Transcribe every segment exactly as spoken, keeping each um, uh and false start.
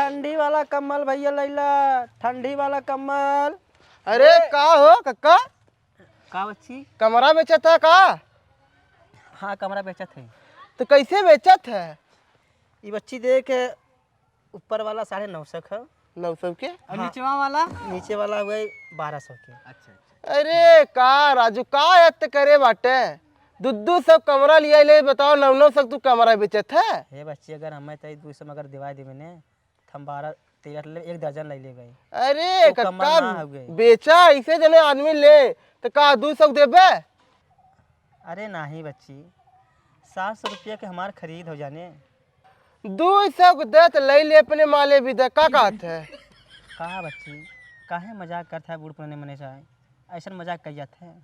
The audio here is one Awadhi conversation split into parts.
ठंडी वाला कम्बल भैया लैला, ठंडी वाला कम्बल। अरे का हो कक्का? का बच्ची? कमरा बेचत है का? हाँ, कमरा बेचत है। तो कैसे बेचत है? ई बच्ची देख, ऊपर वाला साढ़े नौ सौ का। नौ सौ के? और हाँ। निचवा वाला? नीचे वाला हुआ बारह सौ के। अच्छा, अच्छा। अरे का राजू, का यत्त करे बाटे? दू दू सौ कमरा लिया ले, बताओ, नौ नौ सौ तू कमरा बेचत है? हे बच्ची, अगर हमें तो दू सौ में अगर दिवाई देवे ने, तो हम बारह तेरह ले, एक दर्जन ले लेबे। अरे वो कमरा कक्का, ना हो गए। बेचा ऐसे जने आदमी ले, तो का दू सौ देबे? अरे नहीं बच्ची, सात सौ रुपया के हमार खरीद हो जाने। दू सौ के दे त लई ले, अपने माले भी दे, का कहत है? कहा बच्ची, काहे मजाक करत है बूढ़ पुराने मने से? ऐसन मजाक कइयत है?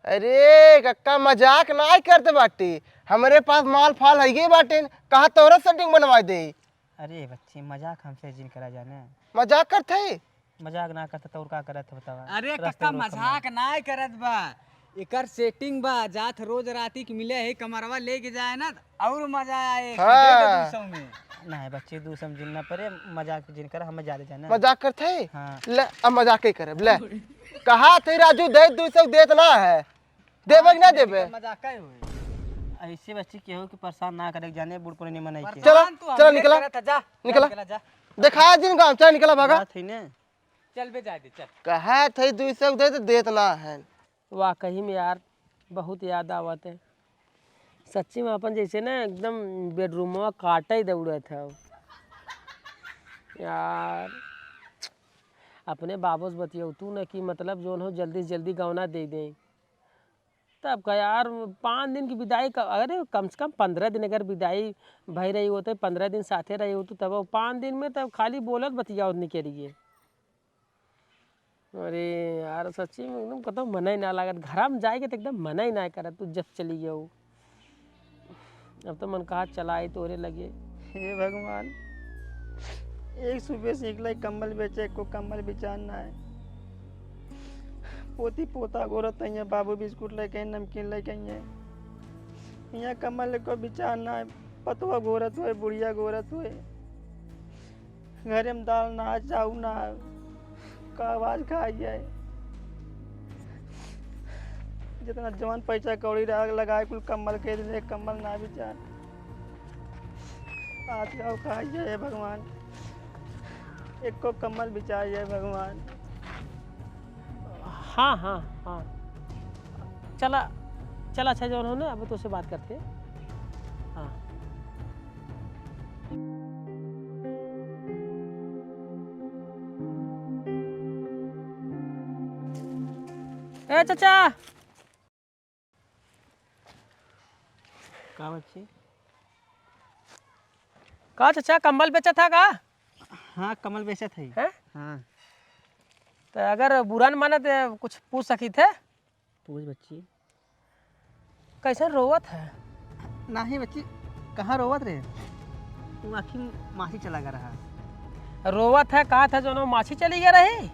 अरे कक्का, मजाक नाय करत बाटी, हमरे पास माल फाल है बाटे, कहा तोहरा सेटिंग बनवा दे। अरे बच्ची, मजाक हमसे जिन करा जाने। मजाक करत है? मजाक ना करत त और का करत है बतावा? अरे रस्ते कक्का, में रोक मजाक ना करत बा, एकर सेटिंग बा, जात रोज राती के मिले है, कमरवा लेके जाए ना, और मजा आए। हाँ। दे दे दू सौ में। नहीं बच्ची, दू सौ में जिन ना परे, मजाक जिन कर, हमें ज्यादा जाना। मजाक करत है? हाँ। ले, अब मजाक ही करब, ले। कहा थे राजू, दे दू सौ देत ना है, देबे कि ना देबे? मजाक का होई? ऐसे बच्ची केहू के परेशान ना करे जाने, बूढ़ पुराने मनई के। चलो, परेशान तू चलो, हमरे निकला। करत है, जा, निकला। निकला, जा। देखा जिन गाँव, चल निकला भागा। बात है ने। चल बे, जाए दे, चल। कहा थे दू सौ दे, तो देत ना है। वाकई में यार, बहुत याद आवत है। सच्ची में अपन जैसे ना एकदम बेडरूमवा काटे दौड़त है यार। अपने बाबू से बतियौतू ना कि मतलब जौन हो जल्दी से जल्दी गौना दे दें। तब का यार, पाँच दिन की विदाई का, अरे कम से कम पन्द्रह दिन अगर विदाई भई रही होते, पन्द्रह दिन साथे रही होतू, तब वो पाँच दिन में तब खाली बोलत बतियावत निकल रही है। अरे यार, सच्ची में एकदम कतौ मनई ना लागत, घरा में जाए के तो एकदम मनई ना करत, तू जब चली गयो। अब तो मन कहा चला आई तोरे लगे। हे भगवान, एक सुबह से निकला, कम्बल बेचे, एको कम्बल बिचार ना है। पोती पोता गोरत है, बाबू बिस्कुट लेके, नमकीन लेके आइए। यहाँ कम्बल को बिचार ना है, पतवा गोरत हुए, बुढ़िया गोरत हुए। घरे में दाल ना, चाउर ना, का आवाज खाई जाए। जितना जवन पैसा कौड़ी रहा, लगाए कुल कम्बल के दिले, कम्बल ना बिचार। आज का खाई जाए भगवान, एको कम्बल बिचार जाए भगवान। हाँ, हाँ, हाँ। चला, चला, अच्छा, जौन हो ना, अब तो उससे बात करते हैं। हाँ। ए चाचा। का बच्ची? का चाचा, कम्बल बेचत है का? हाँ, कम्बल बेचत है। हैं? हाँ। तो अगर बुरा न माने तो कुछ पूछ सकी थे? पूछ बच्ची। कैसन रोवत है? नहीं बच्ची, कहाँ रोवत रे? वो आँखी में मासी चला गया रहा। रोवत है, कहा था जो मासी चली गया रही?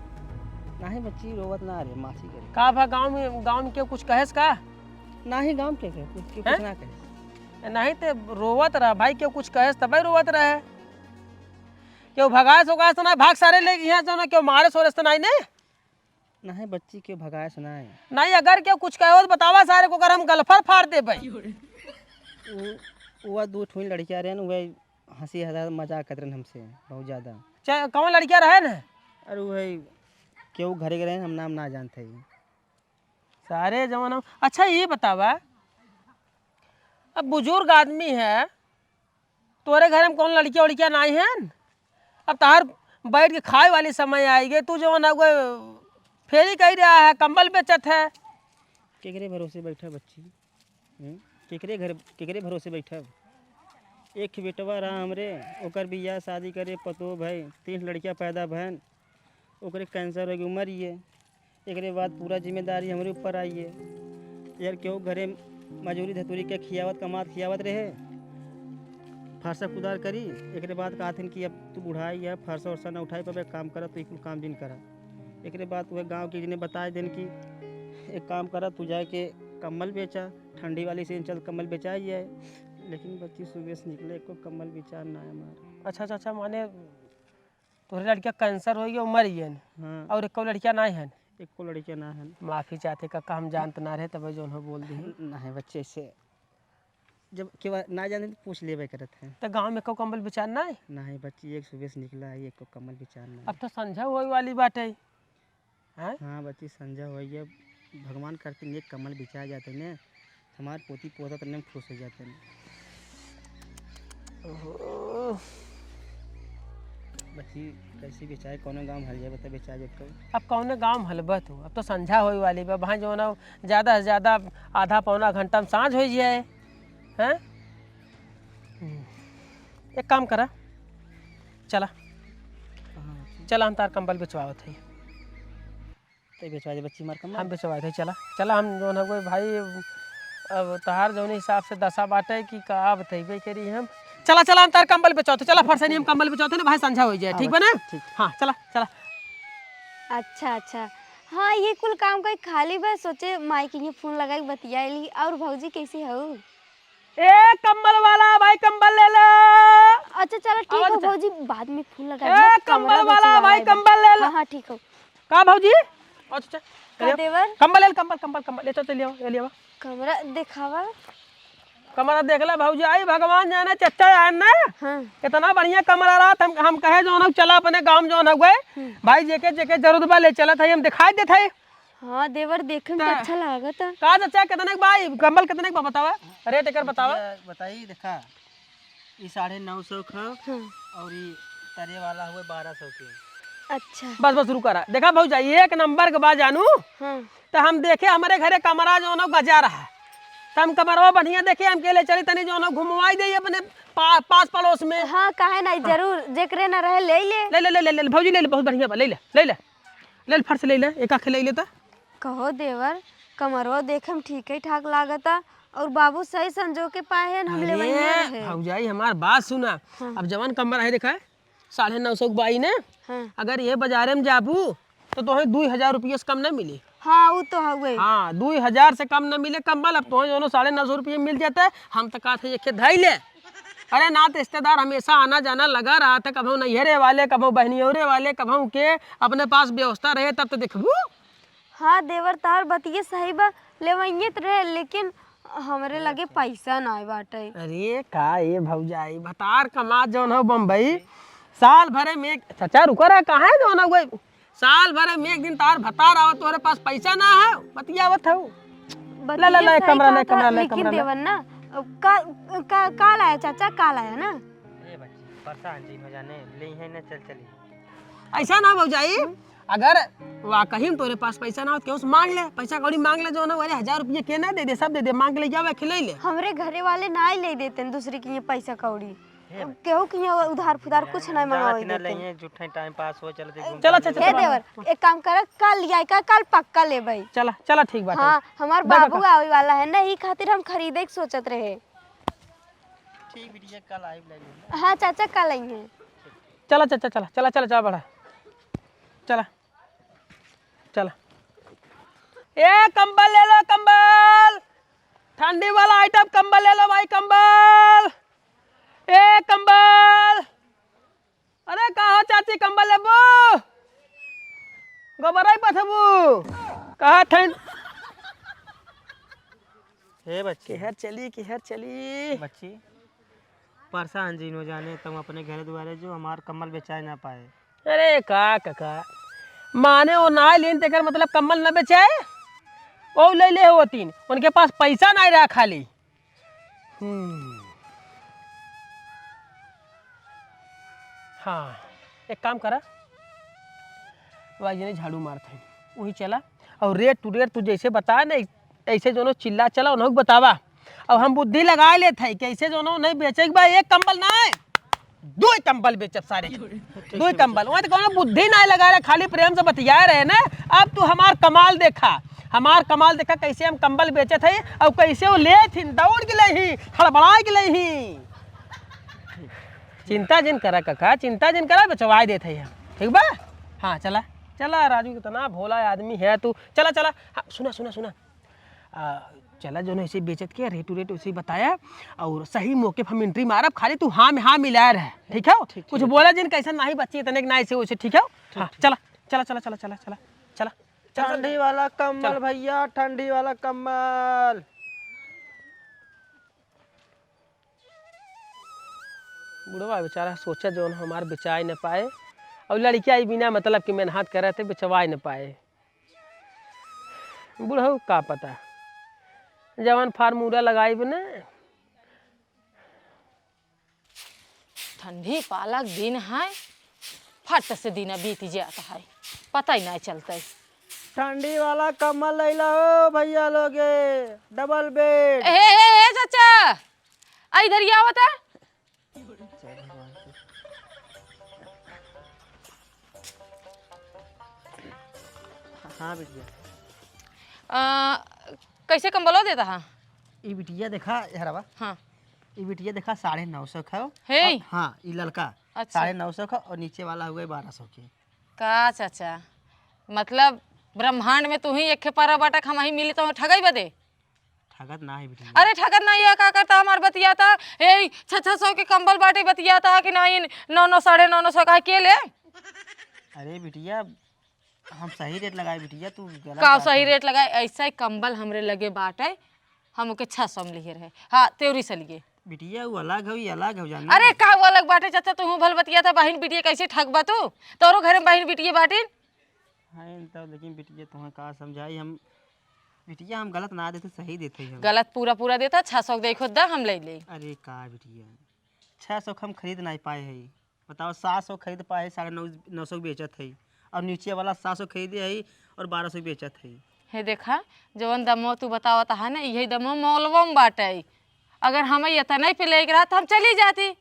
नहीं बच्ची, रोवत ना रे, मासी करे। का भा गाँव में, गाँव में केहू कुछ कहेस का? नहीं, गाँव के, के, कुछ, के, हैं? कुछ ना कहे। नहीं ते रोवत रहा भाई, केहू कुछ कहेस तबे रोवत रहे। केहू भगाएस ओगाएस तो ना, भाग सारे ले यहाँ से ना, केहू मारेस ओरेस तो नहीं ने? नहीं बच्ची, केहू भगाएस नहीं। नहीं, अगर केहू कुछ कहे हो तो बतावा सारे को, अगर हम गलफर फाड़ देबे। उ, उ दू ठुइन लड़कियाँ रहन, वह हँसी हँसा मजाक करत रहन हमसे बहुत ज्यादा। चा-, कौन लड़कियाँ रहन? अरे वही केहू घरे के रहन, हम नाम ना जानते ही। सारे जमाना। अच्छा ये बतावा, अब बुजुर्ग आदमी है, तोरे घर में कौन लड़किया वड़किया नाई हैं? अब तहार बैठ के खाए वाली समय आई गई, तू जवन अब फेरी कही रहा है, कम्बल बेचत है। केकरे भरोसे बैठा बच्ची? हम्म? केकरे घर, केकरे भरोसे बैठा? एक बेटवा रहा हमरे, ओकर बियाह शादी करे, पतोह भय, तीन लड़किया पैदा भयन, ओकरे कैंसर हो गई, मर गए। एकरे बाद पूरा जिम्मेदारी हमरे ऊपर आई है। यार, केहू घरे मजूरी धतूरी के खियावत, कमात खियावत रहे, फरसा कुदार करी। एकरे बाद कहथिन कि अब तू बुढ़ाई है, फरसा उरसा ना उठाई पाबे, काम करा, तू ई कुल काम जिन करा। एकरे बाद वह गाँव के जिन्हें बताए देन कि एक काम करा, तू जाके कम्बल बेचा, ठंडी वाली सीजन चल, कम्बल बेचाई जाए। लेकिन बच्ची सुबह से निकले, एको कम्बल बिचार ना है हमार। अच्छा, अच्छा, अच्छा, माने तोहरे लड़किया कैंसर होइ गया, मरि गयन। हाँ। और एको लड़किया नाहीं हन? एको लड़किया ना हन। माफी चाहते काका, हम जानत ना रहे, तब जौन हो बोल दी। नहीं बच्ची, ऐसे जब केवा ना जाने तो पूछ लेबे करत है। तो गाँव में एको कंबल बिचार नाहीं? नहीं बच्ची, एक सुबह से निकला है, एको कंबल बिचार नाहीं। अब तो संझा होइ वाली बाटे। हैं? हाँ बच्ची, संझा होइ गया, भगवान करते एक कंबल बिचार जाते ने, हमार पोती पोता तन्ने में खुश होइ जाते ने। ओहो। बच्ची, कैसे बिचार, कौनो गाँव हल जाए, बता, बिचार जाए तो। अब कौने गाँव हलबा तू? अब तो संझा होइ वाली बा, भाई जौन हो, ज्यादा से ज्यादा आधा पौना घंटा में साँझ होइ जाए। हैं? हम्म। एक काम करा, चला। कहाँ बच्ची? चला, हम तार कंबल बेचवावत हई। ते बेचवा दे बच्ची मार कंबल। हम बेचवा दे, चला, चला, हम जौन हउए भाई, अब तहार जौन हिसाब से दशा बाटे कि का बतइबे करी हम। चला, चला, हम तार कंबल बेचवावत हई, चला, फरसनी हम कंबल बेचवावत हई ना भाई, संझा होइ जाए, हाँ ठीक बा ना? ठीक। हाँ, चला, चला। अच्छा, अच्छा, हाँ, ये कुल काम कई खाली बा, सोचे माई के फोन लगाई, बतियाई ली। और भौजी कैसी हऊ? ए, कंबल वाला भाई, कंबल ले लो। अच्छा, चलो, ठीक आवाज हो, अच्छा। भौजी, बाद में फोन लगा ए, दियो, कंबल कमरा वाला बेचे वाला भाई, है। कंबल ले लो। हाँ, हाँ, ठीक हो। का भौजी? अच्छा, अच्छा, का ले आओ। देवर? कंबल ले लो, कंबल, कंबल, कंबल, ले चल, चल, ले आओ, ले आओ। कमरा देखावा। कमरा देख ले भौजी, आई भगवान जाने, चच्चा आए ना। हाँ। कितना बढ़िया कमरा रहत, हम, हम कहे जौन हो, चला अपने गाँव में जौन हउए। हम्म। भाई, जेके, जेके जरूरत बा, ले चलत है, हम दिखाई देत है। हाँ देवर, देखे में तो त अच्छा लागत। का चाचा, कितने के बा ई? कंबल कितने के बा, बतावा, रेट एकर बतावा। भैया, बताई, देखा, ई साढ़े नौ सौ क ह, हाँ। और ई तरे वाला हुए बारह सौ के। अच्छा। बस, बस, रुका रहा। देखा भौजाई, एक नंबर के बा जानू। हाँ। तो हम देखे, हमरे घरे कमरा जौन हो गजा रहा, तो हम कमरवा बढ़िया देखे, हम कहले चली तनी जौन हो घुमवाई दे अपने पा-, पास पड़ोस में। हाँ, काहे नहीं, हाँ। जरूर, जेकरे ना रहे, ले ले। ले, ले, ले, ले, ले, भौजी, ले ले, बहुत बढ़िया बा, ले ले, ले ले। ले ले, फट से ले ले, एक आखे ले ले त। कहो देवर, कमरवा देखे में ठीके ठाक लागता, और बाबू सही संजो के पाए हैं, हम अरे, लेवइये रहे। भौजाई, हमार बात सुना। हाँ। अब जवन कमरा है, देखा, साढ़े नौ सौ के बाई ने, हाँ। अगर ये बाजारे में जाबू, तो तोहे दुई हजार रुपये से कम नहीं मिली। हाँ, उ तो हउए। हाँ, दुई हजार से कम न मिले कंबल। अब तोहे जौनो साढ़े नौ सौ रुपये मिल जाते, हम तो कहत है, एक धई ले। अरे ना, तो रिश्तेदार हमेशा आना जाना लगा रहा था, कभो नैहरे वाले, कभो बहनियोरे वाले, कभो के अपने पास व्यवस्था रहे, तब तो देखबू। हाँ देवर, तहार बतिये सही बा, लेवइये त रहे, लेकिन हमरे लगे पैसा नाय बाटे। अरे का ए भौजाई, भतार कमात जौन हो बम्बई, साल भरे में एक, चाचा रुका रहा, कहाँ है जौन हो गए? साल भरे में एक दिन तार भतार आवा, तोहरे पास पैसा ना है, बतियावत हऊ। बतिये ला, ला, ला, एक सही कमरा, ला, कहा था, कमरा, ला, लेकिन कमरा, ला। देवन ना, का, का, का लाया चाचा, का लाया ना? ए बच्ची, परेशान जिन हो जाने, लेइहैं ना, चल चली। ऐसा ना भौजाई, हम्म। अगर वाकई में तोरे पास पैसा ना हो, तो केहू से मांग ले, पैसा कौड़ी मांग ले, जौन हो, अरे, हजार रुपये के ना दे दे, सब दे दे, मांग के ले जावे, खिलाई ले। हमरे घरे वाले ना ही ले देते हैं दूसरे के ये पैसा कौड़ी। हे भाई। केहू के यहाँ उधार फुधार कुछ नहीं जात मंगावे ना देते। लेंगे, झूठे टाइम पास हो, चलते घूम चलो, टहल चलो, ले। हे चलो। देवर, एक काम कर, कल लिया का, कल पक्का लेबै। चला, चला, ठीक बात है। हाँ, हमार देखो बाबू का। आवे वाला है ना, ई खातिर हम खरीदे के सोचत रहे। ठीक बिटिया, कल आइब ले लेना। हाँ चाचा, कल आइए। चला, चला, चला, चला, चला, चला, बड़ा। चला, चला। ए, कंबल ले लो, कंबल। ठंडी वाला आइटम, कंबल ले लो भाई, कंबल। ए, कंबल। अरे, का हो चाची, कंबल लेबू? गोबराई पथबू? कहा थैन? हे बच्ची। केहर चली, केहर चली। बच्ची, परेशान जिन हो जाने, तुम अपने घरे दुआरे जो हमार कंबल बेचाए ना पाए। अरे का काका, माने वो ना लेन तेकर मतलब कंबल ना बेचाए? वो ले ले होतीन, उनके पास पैसा ना रहा खाली। हम्म। हाँ, एक काम करा, वो आज ने झाड़ू मारत है, वहीं चला, और rate to rate तू जैसे बताए ना, ऐसे जौनो चिल्ला चला, उन्हों के बतावा। अब हम बुद्धि लगा लेत है, कैसे जौनो नहीं बेचे के बा, एक कंबल ना, दो कंबल बेचब सारे, दो कंबल। वहीं तो कौनो बुद्धि ना लगा रहे, खाली प्रेम से बतियाए रहे ना। अब तू हमार कमाल देखा, हमार कमाल देखा, कैसे हम कंबल बेचत है और कैसे वो लेत ही, दौड़ के ले ही, हड़बड़ाए के ले ही। चिंता जिन करा काका, चिंता जिन करा, बेचवाए देत है हम, ठीक बा? हाँ, चला, चला राजू, कितना भोला आदमी है तू। चला, चला। हाँ, सुना, सुना, सुना। आ, चला, जौन ऐसे बेचत के रेट रेट वैसे ही बताया, और सही मौके पर हम एंट्री मारब, खाली तू हाँ में हाँ मिलाए रहे, ठीक है? ठीक, कुछ ठीक। बोला जिन, कैसा नहीं बच्ची इतने के ना ऐसे वैसे, ठीक है? ठीक, हाँ, ठीक। चला, चला, चला, चला, चला, चला, चला, चला। ठंडी वाला कम्बल चला। भैया, ठंडी वाला कम्बल। बुढ़वा बेचारा सोचा जौन हमार बेचाए न पाए, और लड़किया ई बिना मतलब के मेहनत करे थे बेचवाए न पाए। बुढ़ऊ का पता, जवन फार्मूला लगाइब न। ठंडी पाला के दिन है, फट से दिन बीत जात है, पता ही नहीं चलता है। ठंडी वाला कम्बल लैला हो भैया लोगे, डबल बेड। ए, ए, ए, चाचा, आ इधर ही आवत है। हाँ बिटिया। आ, कैसे कम्बलो देता है? ई बिटिया देखा, ए हरवा। हाँ। ई बिटिया देखा, साढ़े नौ सौ का है। हे। और, हाँ, ई ललका अच्छा। साढ़े नौ सौ का और नीचे वाला हुआ बारह सौ के। का चाचा, मतलब ब्रह्मांड में तू ही एक पारा बाटा, हम ही मिली तो ठगई बदे? ठगत ना है बिटिया। अरे ठगत ना है, का करता हमार बतियाता? ए, छह छह सौ के कम्बल बाटे, बतियाता कि नहीं, नौ नौ, साढ़े नौ नौ सौ का के ले? अरे बिटिया, हम सही रेट लगाए बिटिया, तू गलत का बात सही है। रेट लगाए? ऐसा ही कम्बल हमरे लगे बाटे, हम ओके छह सौ में लिए रहे। हाँ, तेवरी से लिए। बिटिया, वो अलग हो, ये अलग हो, जानो। अरे का वो अलग बाटे चाचा, तू भल बतियाता, बहिन बिटिया कैसे ठगबा तू? तोरो घर में बहिन बिटिया बाटिन। हाँ, तो लेकिन बिटिया, तुम्हें का समझाई हम, बिटिया, हम गलत ना देते, सही देते ही हम। गलत पूरा पूरा देता, छह सौ देखो दा, हम ले ले। अरे का बिटिया, छह सौ के हम खरीद नहीं पाए है, बताओ, सात सौ खरीद पाए है, साढ़े नौ, नौ सौ बेचत है, और नीचे वाला सात सौ खरीदे है और बारह सौ बेचत है। हे देखा, जवन दमो तू बतावत है ना, यही दमो मॉलवो में बाटे। अगर हम इतने पे लेके रहत, हम चली जाती।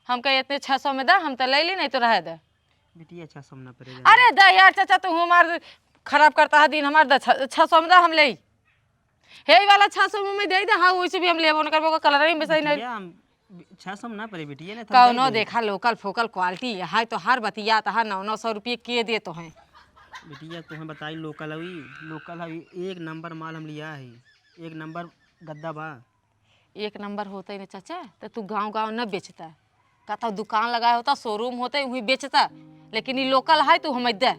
हम कहे, "इतने छह सौ में दा, हम तो ले ली, नहीं तो रह दे।" बिटिया, छह सौ में ना पड़ेगा। अरे दा यार, चाचा, तू हमार खराब करता है दिन हमार, दा, छह, छह सौ में दा, हम ले। हे वाला छह सौ में दे दे, हाँ, वैसे भी हम लेबो न करबो, ओकर कलर ही में सही नहीं। बिटिया, हम छह सौ में ना पड़े, बिटिया, ने तो हम कौनो दे दे। देखा, लोकल फोकल क्वालिटी है, तो हर बतिया, तो हर नौ नौ सौ रुपये के दे तो हैं। बिटिया, तुम्हें बताई, लोकल हवी, लोकल हवी, एक नंबर माल हम लिया है, एक नंबर गद्दा बा। एक नंबर होते न चाचा, तो तू गांव गांव न बेचता, कहता दुकान लगाए होता, शोरूम होते, वहीं बेचता, लेकिन ई लोकल है, तू हमें दे,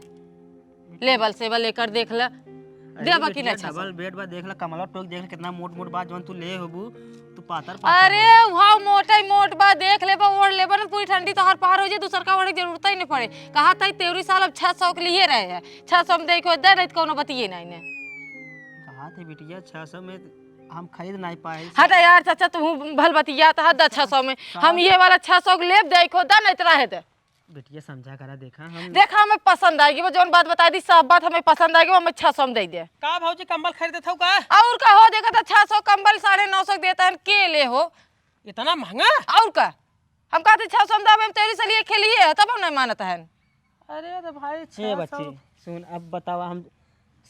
लेबल सेबल एकर देख ले, अरे देबा कि बिटिया, नहीं चाचा? डबल बेड बा, देख ले, कमला टोक देख ले, कितना मोट मोट बा, जवन तू ले होबू, तू पातर पातर अरे हो। वाह, मोटा ही मोट बा, देख लेबा, ओढ़ लेबा न, पूरी ठंडी तोहार पार हो जाए, दूसर का ओढ़े के जरूरत ही नहीं पड़े। कहा था तेवरी साल अब छह सौ के लिए रहे हैं, छह सौ में देखो दे, नहीं तो कोनो बतिये नहीं ने। कहा थे बिटिया, छह सौ में हम खरीद नहीं पाए। हट यार चाचा, तू भल बतियात है, दा छह सौ में। हाँ। हम ये वाला छह सौ के लेब, देखो दा, नहीं तो रहे दे। बिटिया, समझा करा, देखा हम देखा, हमें पसंद आएगी, वो जौन बात बताई दी, सब बात हमें पसंद आएगी, वो हमें छह सौ में दे दे। का भौजी, कम्बल खरीदत हो का? और का हो, देखा था छह सौ कम्बल साढ़े नौ सौ देता है, के ले हो? इतना महंगा? और का? हम कहते छह सौ में दाबे, हम तेरी से लिए खेलिए है, तब हम नहीं मानत है। अरे तो भाई, ए बच्ची, छह सौ। सुन, अब बतावा, हम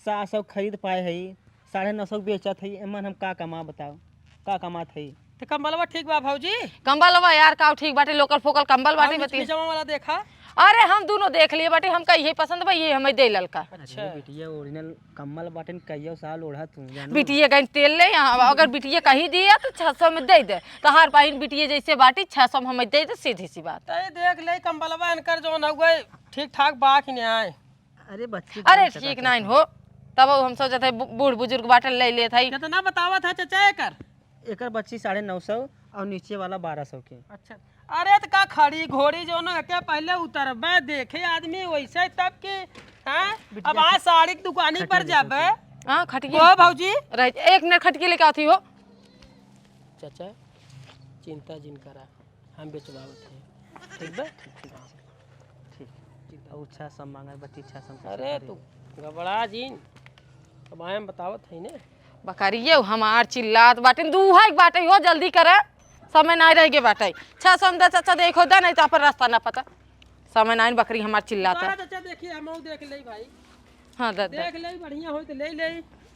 सात सौ खरीद पाए हई, साढ़े नौ सौ बेचत हई, एमन हम का कमा, बताओ, का कमात हई? तो कम्बलवा ठीक बा भौजी? कम्बलवा यार का ठीक बाटे, लोकल फोकल कम्बल बाटे, और बतिया। निचवा वाला देखा। अरे हम दोनों देख लिए बाटे, हमका इहे पसंद बा, ये हमें दे ललका। अच्छा। अरे बिटिया, ओरिजिनल कम्बल बाटे, कइयो साल ओढ़ा तू, जानो। बिटिया कहीं तेल ले, हाँ, अगर बिटिया कहीं दिया तो छह सौ में दे दे, तोहार बहिन बिटिया जैसे बाटी, छह सौ में हमें दे दे, सीधी सी बात। तो ये देख ले कम्बलवा इनकर जौन हउए, ठीक ठाक बा कि नहीं? अरे बच्ची, अरे कौन सा ठीक बात नहीं है? हो, तब हम सोचत है बू-, बूढ़ बुजुर्ग बाटे, ले लेत है। कितना बतावत है चाचा एकर? एकर बच्ची साढ़े नौ सौ और नीचे वाला बारह सौ के। अच्छा, अरे तो का खड़ी घोड़ी जो ना के पहले उतरबे देखे आदमी वैसे तब की, हैं? बिटिया अब आज साड़ी की दुकानी पर खटिया लेके जाबे। आती। हाँ, खटिया। ओ भौजी। रह, एक मिनट खटिया लेके आती हो। चाचा, चिंता जिन करा, हम बेचवावत हैं। ठीक बा? ठीक, ठीक, ठीक। चिंता। और छह सौ मांगे, बच्ची छह सौ कैसे अरे करी? तू घबरा जिन, अब आए हम बतावत है ने। बकरिए हमार चिल्लात बाटे, दूहै बाटे हो, जल्दी करे, समय नाहीं रह गे बाटे। छह सौ में दे चाचा, देखो दे, नहीं तो अपन रास्ता ना पता। समय नाहीं, बकरी हमार चिल्लात है। चाचा देखिए, हम देख ले भाई। हाँ, दे, दे। देख ले, बढ़िया होई तो ले ले,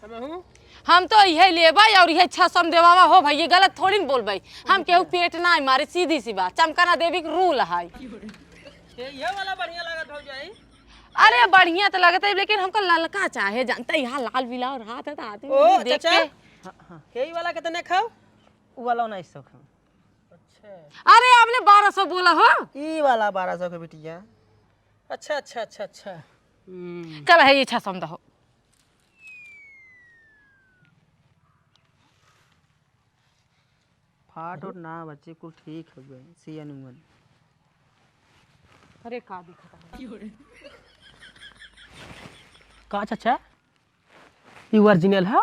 हमहू। हम तो इहे लेबै और इहे छह सौ में देवावा हो भाई, ये गलत थोड़ी न बोलबै। हम केहू पेट ना मारे, सीधी सी बात, चमकाना देवी के रूल है। ये, ये वाला बढ़िया लागत भौजाई। अरे बढ़िया तो लगत है, लेकिन हमका ललका चाहे, जानते हैं, यहाँ लाल बिलाव रहत है तो आदमी ओ, देख चाचा। के हाँ, हाँ। के ई वाला कितने खाओ? उ वाला उन्नीस सौ खाओ। अच्छा। अरे, आपने बारह सौ बोला हो। ई वाला बारह सौ के बिटिया। अच्छा, अच्छा, अच्छा, अच्छा। हम्म। चल, है ये छह सौ में दहो। फाट और ना बच्चे, कुल ठीक हउवे, सियन उयन। अरे, का दिखत है? का चाचा? ई original हौ?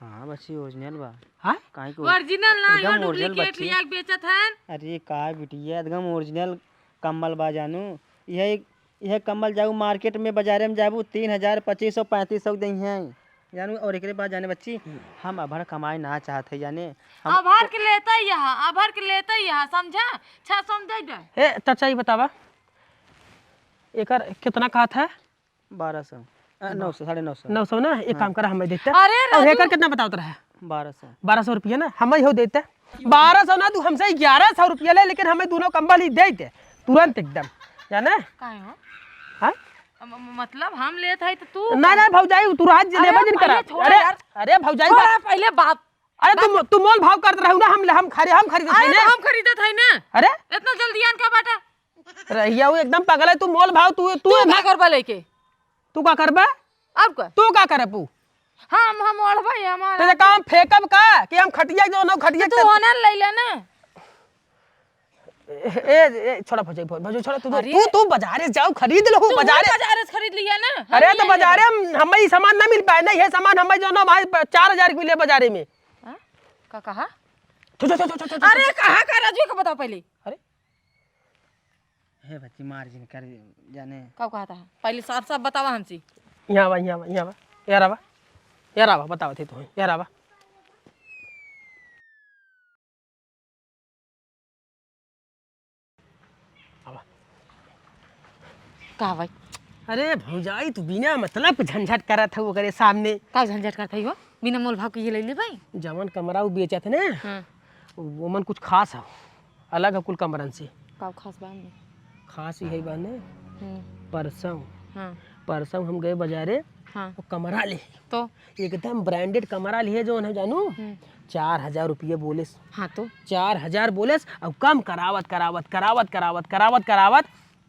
हाँ बच्ची, original बा। हाँ? काहे कि original ना, एकदम यहाँ original duplicate बच्ची। लिया के बेचत हन। अरे का बिटिया, एकदम original कम्बल बा जानू। यह, यह कम्बल जाऊ market में, बाजारे में जाबू, तीन हजार, पच्चीस सौ, पैंतीस सौ के देइहैं जानू। और एकरे बाद जाने बच्ची, हम्म। हम अभर कमाए ना चाहत है जाने। हम अभर के लेते ही यहाँ, अभर के लेते ही यहाँ, समझा? छह सौ में दे दे। ए चाचा, ई बतावा, एकर कितना कहत है? बारह सौ। अ, नौ सौ, साढ़े नौ सौ। नौ सौ ना? एक हाँ। काम करा, हमें देते। अरे और राजू। एकर कितना बतावत रहा? बारह सौ। बारह सौ रुपया ना, हमें इहो देते। बारह सौ ना, तू हमसे ग्यारह सौ रुपया ले, लेकिन हमें दोनों कम्बल ही दे दे, तुरंत एकदम, जाने? काहे हो? हाँ? म-, म-, मतलब हम लेत हई तो तू ना, ना भौजाई, तू राज अरे जिलेबा जिन करा। पहले छोड़ा अरे, यार। अरे भौजाई, छोड़ा पहले बात। अरे तू, तू मोल भाव करत रहू ना, हम, हम खरी-, हम खरीदत अरे हई ना। तो हम खरीदत हई ना। अरे? इतना जल्दी आन का बाटा? रहिया, वो एकदम पागल है, तू मोल भाव, तू, तू तू ना का करबा लेके? तू का करबा? अब का? तू का करबू? हम, हम ओढ़बे, हमारा तो काम फेंकब का कि हम खटिया जो ना खटिया तो तू के होने ले ले ना। ए, ए, ए, छोड़ा भौजाई, भौ-, भौजाई, छोड़ा, तू, अरे। तू, तू बाजारे जाओ, खरीद लो, तू बाजारे। बाजारे से खरीद लिया ना, हम अरे, तो ले बाजारे लेबे। हम, हमें ई सामान ना मिल पाए ना, ये सामान हमें जो ना भाई, चार हजार के मिले बाजारे में। हाँ? का कहा? छो, छो, छो, छो, छो, छो, अरे, छो। कहाँ का राजू का बताओ पहले। अरे। हे बच्ची, मार जिन कर जाने। का कहता है? पहले साफ साफ बतावा हमसे। यहाँ आवा, यहाँ आवा, यहाँ आवा। यार आवा। यार आवा, बतावा थे तो, यार आवा। आवा। का भाई? अरे भौजाई, तू बिना मतलब के झंझट करत हऊ ओकरे सामने। का झंझट करत हई हो? बिना मोल भाव के ये ले ले भाई। जवन कमरा उ बेचत है ना, हाँ। ओमन कुछ खास है, अलग है कुल कमरन से। का खास बा में? खास यही बा ने, हम्म। परसों, हाँ। परसों हम गए बाजारे, हाँ। वो कमरा ले। तो? एकदम branded कमरा लिए जौन है जानू, हम्म। चार हजार रुपये बोलेस। हाँ तो? चार हजार बोलेस, अब कम करावत, करावत, करावत, करावत, करावत, करावत,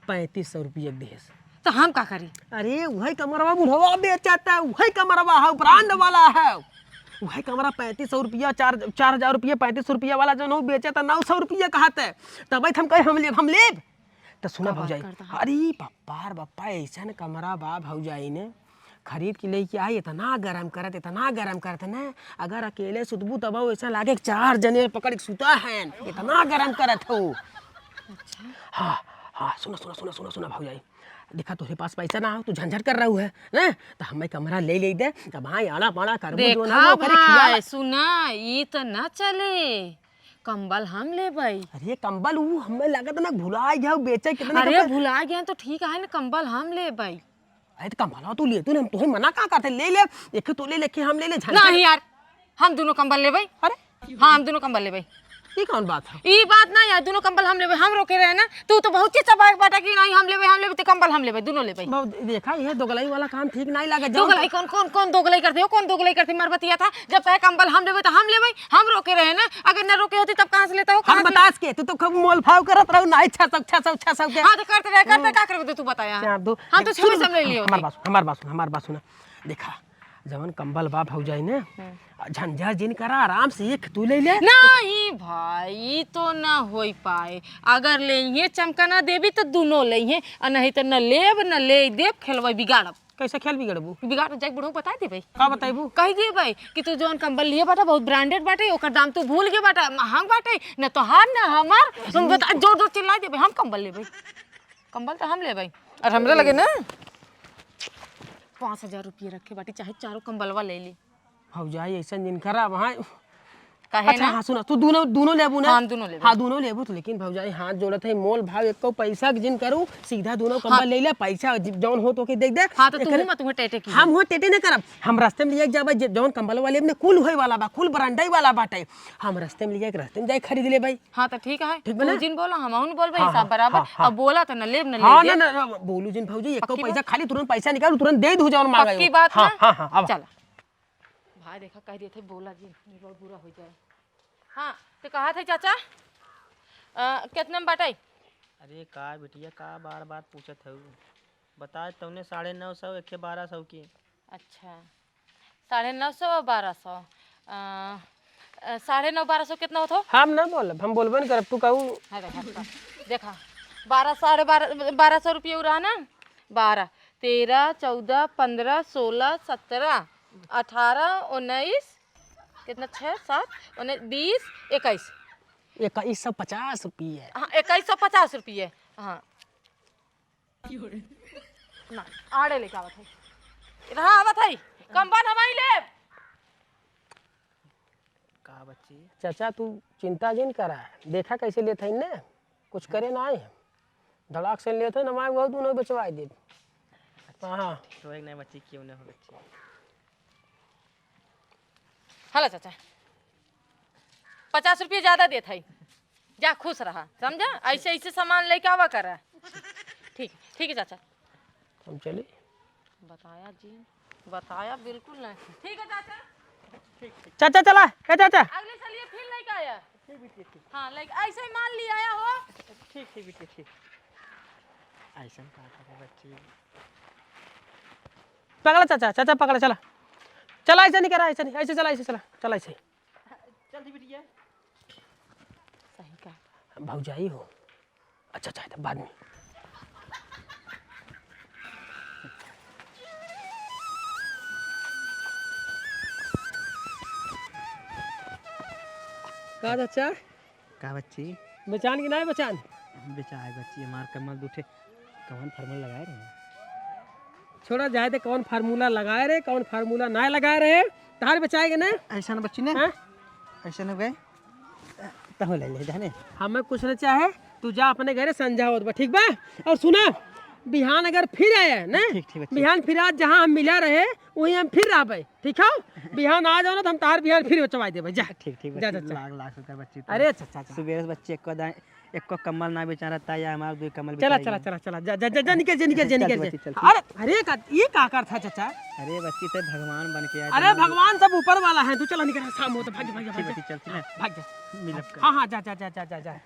पैंतीस सौ रुपये के दिहेस। तो हम का करी? अरे, उहै कमरवा बुढ़वा बेचता, उहै कमरवा है, brand वाला है। उहै कमरा पैंतीस सौ रुपया, चार, चार हजार रुपया, पैंतीस सौ रुपया वाला जौन है, बेचता नौ सौ रुपया कहत है। तबै त हम कहे, "हम लेब, हम लेब।" तो सुना का बात भौजाई, करता है? अरे बप्पा रे बप्पा, ऐसन कमरा बा भौजाई ने खरीद के लेके आई, इतना गरम करत, इतना गरम करत ना, अगर अकेले सुतबू तब ऐसा लागे कि चार जने पकड़ के सुता है, इतना गरम करत हो। अच्छा। हाँ, हाँ, सुना, सुना, सुना, सुना, सुना भौजाई, देखा तोहरे पास पैसा ना हो, तू झंझट कर रहू है, हैं? तो हमें कमरा ले ले दे, जब हाँ आड़ा पाड़ा करबू जो ना, देखा ओकरे खियाल भाई, सुना, ई तो ना चले, कंबल हम लेबै। अरे कंबल ऊ हमें लागत ना भुला गया, बेचे कितना अरे कंबल। भुला गया तो ठीक है ना, कंबल हम लेबै। अरे तो कंबलवा तू ले, तू ना, हम तोहे मना का करते, ले ले, एक तो ले लेके हम ले ले, झंझट। नहीं यार, हम दोनों कंबल लेबै। अरे? हाँ, हम दोनों कंबल लेबै। ई कौन बात है? ई बात ना यार, दोनों कंबल हम लेबै, हम रोके रहे ना, तू तो बहुत चीज चबाए बाटा कि नहीं हम लेबै, हम लेबै, तो कंबल हम लेबै, दोनों लेबै। बहुत देखा, ये दोगलई वाला काम ठीक नहीं लगे, जाओ। दोगलई कौन, कौन, कौन दोगलई करते हो, कौन दोगलई करते, मार बतिया था, जब तय कंबल हम लेबै तो हम लेबै, हम रोके रहे ना, अगर न रोके होती तब कहाँ से लेता हो, हम कहाँ से बतास के, तू तो खूब मोल भाव करत रहू, नहीं छह सौ, छह सौ, छह सौ के। हाँ, तो करते रहे, करते हम्म। का करबे, तू बताया। चार दो, हम तो देख, छह सौ सुन, में ले लियो हमार भाई। बात सुन, हमार बात सुन, हमार बात सुन। देखा, जवन कंबल बा भौजाई ने, हम्म। आ, झंझट जिन करा, आराम से एक तू ले ले। नहीं भाई, ई तो ना होई पाए। अगर लेइहे चमकना देवी तो दुनो लेइहे, आ नहीं तो न लेब, न ले देब, खेलवा बिगाड़ब। कैसे खेल बिगड़बू? बिगाड़ जाए बुढ़ऊ बता देबै। का बताइबू? कह देबै कि तू जौन कंबल लिए बाटा बहुत branded बाटे, ओकर दाम तू भूल गए बाटा, महंग बाटे, न तोहार न हमार। हम बता, जोर जोर चिल्ला देबै, हम कंबल लेबै, कंबल तो हम लेबै। और हमरा लगे ना पाँच हजार रुपये रखे बाटी, चाहे चारों कंबलवा ले ली। भौजाई ऐसा जिन करा वहाँ। काहे अच्छा, ना? हाँ, सुना, तू दोनों, दोनों लेबू ना? हाँ, हम दोनों लेबे। हाँ, दोनों लेबू तो, लेकिन भौजाई हाथ जोड़त है, मोल भाव एको पैसा के जिन करू, सीधा दोनों कंबल हाँ। ले ले, पैसा जि-, जौन हो तो के दे दे। हाँ, तो तू एकरे मत हुआ टेटे की। हम हुआ टेटे नहीं करब, हम रास्ते में लिए जाबे, जे-, जौन कंबल वाले अपने कुल होए वाला बा, कुल बरांडे वाला बाटे, हम रास्ते में लिए, रास्ते में जाए खरीद ले भाई। हाँ, तो ठीक है, ठीक बा तू ना? जिन बोला, हम उन बोलबे, हाँ, हिसाब हाँ, बराबर। हाँ, हाँ। अब बोला तो न लेब, न हाँ, ले ना, देब। ना, ना, बोलू जिन भौजी, एको पक्की पैसा बात? खाली तुरंत पैसा निकाल, तुरंत दे दू जौन मांगे। पक्की बात हाँ, ना? हाँ, हाँ, अब चला। आ देखा, कह दिए थे, बोला जी, नहीं बहुत बुरा हो जाए। हाँ, तो कहा थे चाचा, अ, कितने में बाटे? अरे का बिटिया, का बार बार पूछत हऊ? बताए तौने साढ़े नौ सौ, एके बारह सौ की। अच्छा, साढ़े नौ सौ और बारह सौ। अ, अ, साढ़े नौ, बारह सौ कितना होत हो? हम ना बोलब, हम बोलबे नहीं करब, तू कहू। हाँ, देखा, देखा, देखा, बारह, साढ़े बारह, बारह सौ रुपये उ रहा ना, बारह, तेरह, चौदह, पन्द्रह, सोलह, सत्रह, अठारह, उन्नीस, कितना, छः, सात, उन्नीस, बीस, इक्कीस। इक्कीस सौ पचास रुपये। हाँ, इक्कीस सौ पचास रुपये। हाँ। ना, आड़े लेके आवत है। रहा आवत है। कम बन हमारी लेब। का बच्ची? चाचा, तू चिंता जिन करा, देखा कैसे लेत है ने, कुछ करे ना आए। धड़ाक से लेत है ना, मैं वो दोनों बेचवाई देब। अच्छा, हाँ। तो एक नहीं बच्ची, क्यों नहीं हो बच्ची? हेलो चाचा, पचास रुपये ज्यादा देत है, जा खुश रहा, समझा? ऐसे, ऐसे सामान लेके आवा करा। ठीक, ठीक है चाचा। हम चली। बताया जी, बताया बिल्कुल नहीं। ठीक है चाचा। चाचा चला, ए चाचा। अगले साल ये फिर लेके आया। ठीक बिटिया, ठीक। हाँ, लेके ऐसे ही माल ले आया हो। ठीक, ठीक बिटिया, ठीक। ऐसा का करे बच्ची। पकड़ा चाचा, चाचा पकड़ा, चला। चला ऐसे नहीं करा, ऐसे नहीं, ऐसे चला, ऐसे चला, चला ऐसे। चल दी बिटिया। सही का। भौजाई हो। अच्छा, अच्छा, तो बाद में। का चाचा? का बच्ची? बेचान कि नाहीं बेचान? बेचाए बच्ची, हमार कमल दूठे कौन फार्मूला लगाए रहे? छोड़ा जाए दे, कौन फार्मूला लगाए रहे, कौन फार्मूला ना लगाए रहे, तार बेचाए के ना। ऐसा ना बच्ची ने? हाँ? ऐसा ना गए? तहो ले ले जाने। हमें कुछ ना चाहे, तू जा अपने घरे संझा होत बा, ठीक बा? और सुना, बिहान अगर फिर आए ना, ठीक, ठीक बच्ची। बिहान फिर आज जहाँ हम मिला रहे, वहीं हम फिर रहबे, ठीक है? बिहान आ जाओ ना, तो हम तार बिहान फिर बचवाई देबे, जा। ठीक, ठीक जा, बच्ची, जा, जा। लाख, लाख शुक्र बच्ची, तू अरे, अच्छा, अच्छा, अच्छा। सुबेरे से बच्ची एको दाएं, एको कम्बल ना बेचारा, ताई हमार दुई कम्बल चला, बेचाई चला, गई। चला, चला, जा, जा, जा, जा, निकल, जा, निकल, जा, चल निकल, तू जा। बच्ची, चल। अरे, अरे, का, ये का करत है, चाचा? अरे बच्ची, ते भगवान बन के आ अरे, जाना। भगवान सब ऊपर वाला है, तू चला, निकल, शाम हो तो भाग जा, भाग जा, ठीक भाग जा। बच्ची, चलती ना। भाग जा। मिलब कर। हाँ, हाँ, जा, जा, जा।